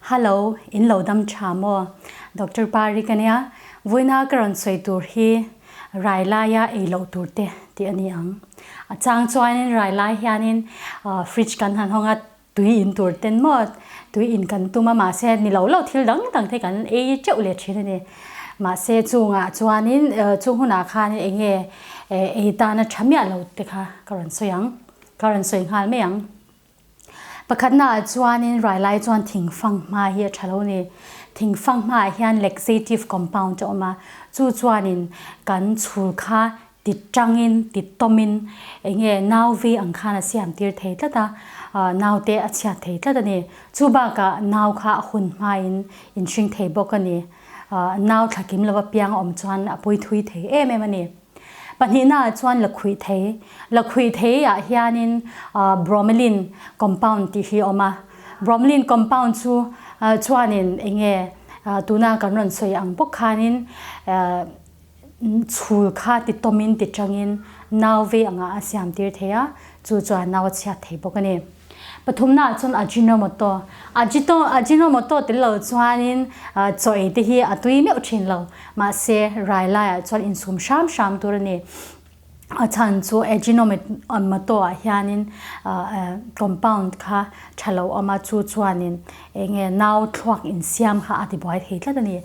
Hallo, in lo dam tha maw? Doctor Pari ka nia, vawiina ka rawn sawi tur hi rai laia ei loh tur te tih a ni ang. A chang chuanin rai lai hianin fridge kan han hawng a, tui in tur ten maw tui in kan tum a, mahse ni lo lo thil dang dang te kan ei teuh leh thin a ni. Mahse chungah chuanin chung hunah khanin eng nge ei tana tha miah lo te kha ka rawn sawi ang, ka rawn sawi nghal mai ang. Pakhatnaah chuanin rai lai chuan thingfang hma hi a tha lo a ni. Thingfang hmaah hian laxative compound a awm a, chu chuanin kan chhul kha ti tangin ti tawmin eng nge nau vei ang khan a siam tir thei tlat a, naute a chhiat thei tlat a ni. Chu bakah nau kha a hun hmain inhring thei bawk a ni. Nau thlakim lova piang a awm chuan a pawi thui thei em em a ni. Pahnihnaah chuan lakhuih thei. Lakhuih theiah hianin bromelain compound tih hi a awm a. Bromelain compound chu chuanin eng nge tuna kan rawn sawi ang bawk khanin chhul kha ti tawmin ti tangin nau vei angah a siam tir thei a, chu chuan nau a chhiat thei bawk a ni. Pathumnaah chuan Ajinomoto. Ajito Ajinomoto tel lo chuanin chaw ei te hi a tui meuh thin lo. Mahse, rai laiah chuan insum hram hram tur a ni. A chhan chu Ajinomoto ah hianin compound kha tha lo awm a, chu chuanin eng nge nau thluak insiam kha a tibuai thei tlat a ni.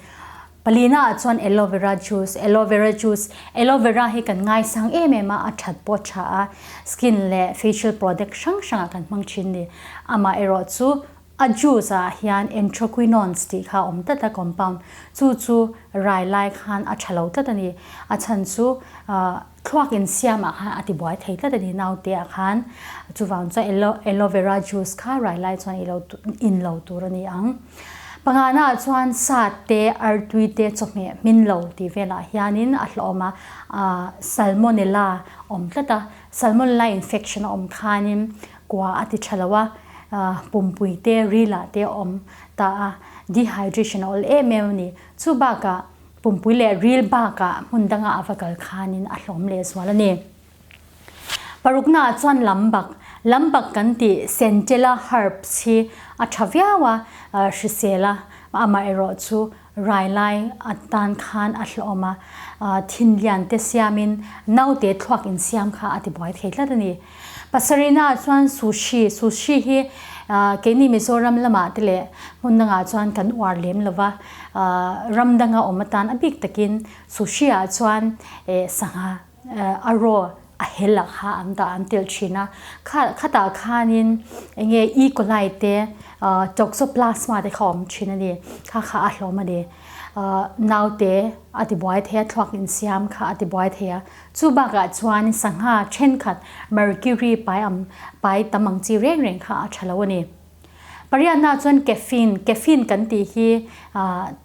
Palina ah chuan Aloe vera juice, Aloe vera juice, Aloe vera hi kan ngaisang em em a, a that pawh tha a, skin leh facial product hrang hrang ah kan hmang thin ni. Amah erawh chu a juice ah hian anthraquinones tih kha a awm tlat a compound, chu chu rai lai khan a tha lo tlat a ni. A chhan chu thluak insiam ah khan a ti buai thei tlat a ni naute ah khan, chuvang chuan aloe vera juice kha rai lai chuan i lo in lo tur a ni ang. Pangana ah chuan sa te, artui te, chawhmeh hmin lo tih velah hianin a hlawm a, salmonella awm tlat a, salmonella infection a awm khanin kua a ti tha lo a, pumpui te, ril ah te a awm ta a, dehydration a awl em em a ni. Chu bakah pumpui leh ril bakah hmun dangah a va kal khanin a hlawm lehzual a ni. Paruknaah chuan lambak, lambak kan tih Centella herbs hi a tha viau a, hrisel a, amaherawh chu rai lai atan khan a hlawm a, thinlian te siamin naute thluak insiam kha a tibuai thei tlat a ni. Pasarihnaah chuan sushi, sushi hi keini Mizoram lamah te leh hmun dangah chuan kan uar lem lo va, ram danga awm atan a bik takin sushi ah chuan sangha, A raw a hel ah kha an dah an telh thin a, kha khatah khanin eng nge E. coli te toxoplasma te kha a awm thin a ni, kha kha a hlawm a ni. Naute a ti buai thei a, thluak insiam kha a ti buai thei a, chu bakah chuan sangha thenkhat mercury pai ang pai tam ang chi reng reng kha a tha lo a ni. Pariatna chuan caffeine, caffeine kan tih hi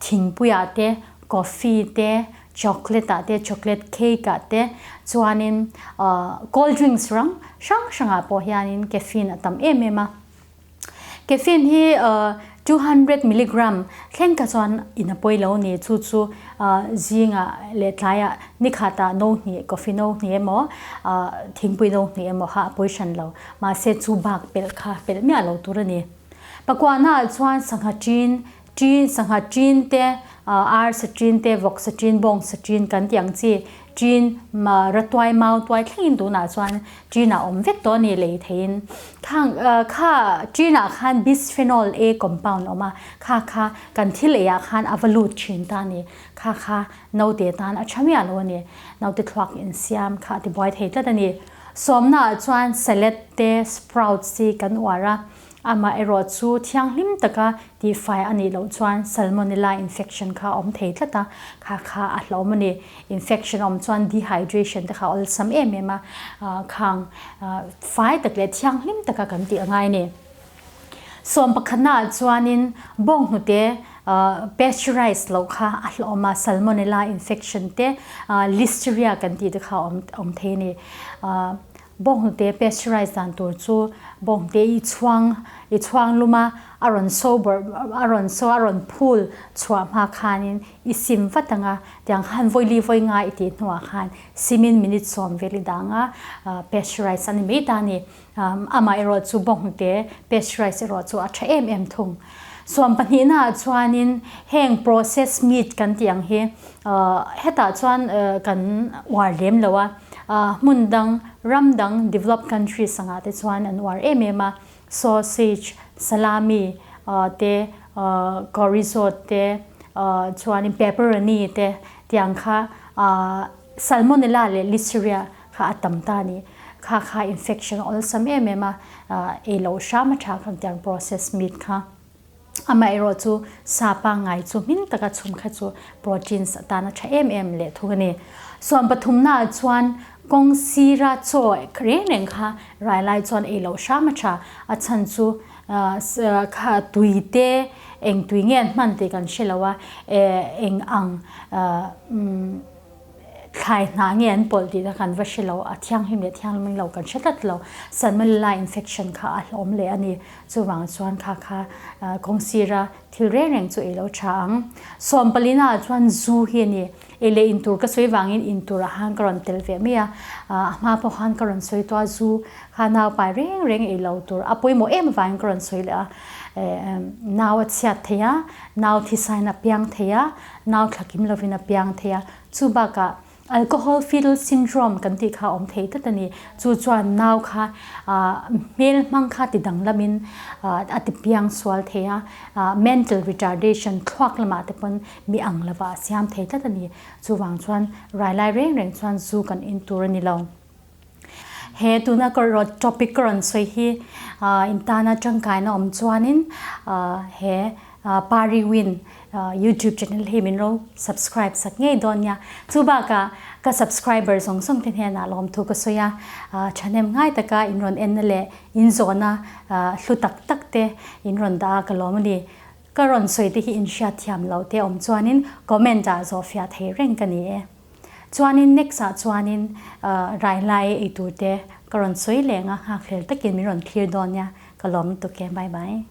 thingpuiah te, coffee te, chocolate ah te, chocolate cake ah te, chuanin cold drinks rang hrang hrangah pawh hianin caffeine a tam em em a. Caffeine hi 200 milligram thleng kha chuan in a pawi lo ni, chu chu zingah leh tlaiah nikhatah no hnih, coffee no hnih emaw, thingpui no hnih emaw kha a pawi hran lo. Mahse chu bak pelh kha pelh miah lo tur a ni. Pakuahnaah chuan sangha ṭin, ṭin, sangha ṭin te, arsa ṭin te, vawksa ṭin, bawngsa ṭin kan tih ang chi ṭin, ratuai, mautuai thlengin tunah chuan ṭinah awm vek tawh a ni lei theiin. Khang kha ṭinah khan bisphenol A compound a awm a, kha kha kan thil eiah khan a va lut ṭhin ta a ni. Kha kha naute tan a ṭha miah lo a ni. Naute thluak insiam kha a tibuai thei tlat a ni. Sawmnaah chuan salad te sprouts hi kan uar a, amah erawh chu thianghlim taka tihfai a nih loh chuan salmonella infection kha a awm thei tlat a, kha kha a hlauhawm a ni. Infection a awm chuan dehydration te kha a awlsam em em a, khang fai tak leh thianghlim taka kan tih a ngai a ni. Sawm pakhatnaah chuanin bawnghnute pasteurized loh kha a hlauhawm a, salmonella infection te, listeria kan tih te kha a awm thei a ni. Bawnghnute pasteurized dan tur chu bawnghnute i chhuang i chhuang lum a, a rawn so bawrh a rawn so a rawn phul chhuah hma khanin i sim vat ang a, tiang khan vawili vawi nga i tih hnuah khan simin minute sawm vel i dang a, pasteurized a ni mai ta a ni. Amah erawh chu bawnghnute pasteurized erawh chu a tha em em thung. Suampahnihnaah chuanin heng processed meat kan tih ang hi hetah chuan kan uar lem lo a, hmun dang ram dang developed countries angah te chuan an uar em em a, sausage, salami te, chorizo te, chuanin pepperoni te tiang kha salmonella leh listeria kha a tam ta a ni. Kha kha infection awlsam em em a, ei loh hram a tha kha tiang process meat kha. Amaherawh chu sa pangngai chu hmin taka chhum kha chu proteins atan a tha em em leh thung a ni. Suam pathumnaah chuan kawng sira chaw reng reng kha rai lai chuan ei loh hram a tha. A chhan chu kha tui te eng tui nge an hman tih kan hre lo a, eng ang Thlai hna nge an pawlh tih kha kan va hre lo, a thianghlim leh thianghlim lo kan hre tlat lo. Salmonella infection kha a hlawm leh a ni. Chuvang chuan kha kha kawng sira thil reng reng chu ei lo tha ang. Sawmpalina ah chuan zu hi a ni. Ei leh in tur ka sawi vangin in tur ah khan ka rawn tel ve mai a. A hma pawh khan ka rawn sawi tawh a, zu kha nau pai reng reng ei lo tur a pawimawh em avangin ka rawn sawi leh a. Nau a chhiat thei a, nau thisain a piang thei a, Nau thlakim lovin a piang thei a, chu bakah alcohol fetal syndrome kan tih kha a awm thei tlat a ni. Chu chuan nau kha hmel hmang kha ti danglamin a ti piang sual thei a, mental retardation thluak lamah te pawn mi ang lovah a siam thei tlat a ni. Chuvang chuan rai lai reng reng chuan zu kan in tur a ni lo. He tuna ka rawn topic ka rawn sawi hi in tana tangkaina awm chuanin he Pari Win YouTube channel hi min ro subscribe sak ngei dawn nia. Chu bakah ka subscriber zawng zawng te hnenah lawmthu ka sawi a, thahnem ngai taka in rawn enna leh in zawhna hlu tak tak te in rawn dah a ka lawm a ni. Ka rawn sawi te hi in hriatthiam loh te awm chuanin comment ah zawhfiah thei reng ka ni e. Chuanin next ah chuanin rai lai ei tur te ka rawn sawi leng a, nghakhlel takin min rawn thlir dawn nia, ka lawm lutuk e, bye bye.